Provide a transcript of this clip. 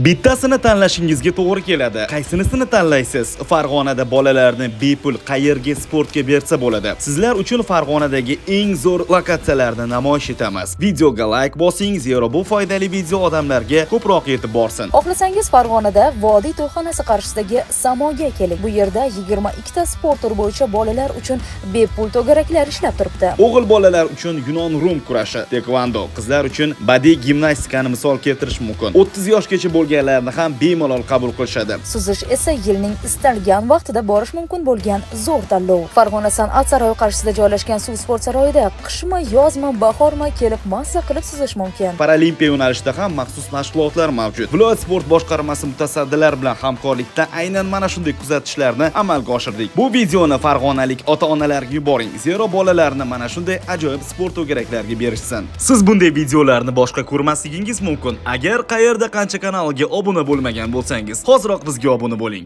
Bittasini tanlashingizga to'g'ri keladi. Qaysinisini tanlaysiz? Farg'onada bolalarni bepul qayerga sportga bersa bo'ladi? Sizlar uchun Farg'onadagi eng zo'r lokatsiyalarni namoyish etamiz. Videoga like bosing, zero bu foydali video odamlarga ko'proq yetib borsin. Xohlasangiz, Farg'onada Vodiy to'yxonasi qarshisidagi Samoga keling. Bu yerda 22 ta sport turi bo'yicha bolalar uchun bepul to'garaklar ishlab turibdi. O'g'il bolalar uchun yunon rum kurashi, taekvondo, qizlar uchun badiiy gimnastikani misol keltirish mumkin. 30 yoshgacha bo'lganlarni ham bemalol qabul qilishadi. Suzish esa yilning istalgan vaqtida borish mumkin bo'lgan zo'r tanlov. Farg'ona san'at saroyi qarshisida joylashgan suv sport saroyida qishmi, yozmi, bahormi, kelib mazza qilib suzish mumkin. Paralimpiya yo'nalishida ham maxsus mashg'ulotlar mavjud. Viloyat sport boshqarmasi mutasaddilari bilan hamkorlikda aynan mana shunday kuzatishlarni amalga oshirdik. Bu videoni farg'onalik ota-onalarga yuboring, zero bolalarni mana shunday ajoyib sport to'garaklarga berishsin. Siz bunday videolarni boshqa ko'rmasligingiz mumkin. Agar Qayerda qancha kanaliga obuna bo'lmagan bo'lsangiz, hoziroq bizga obuna bo'ling.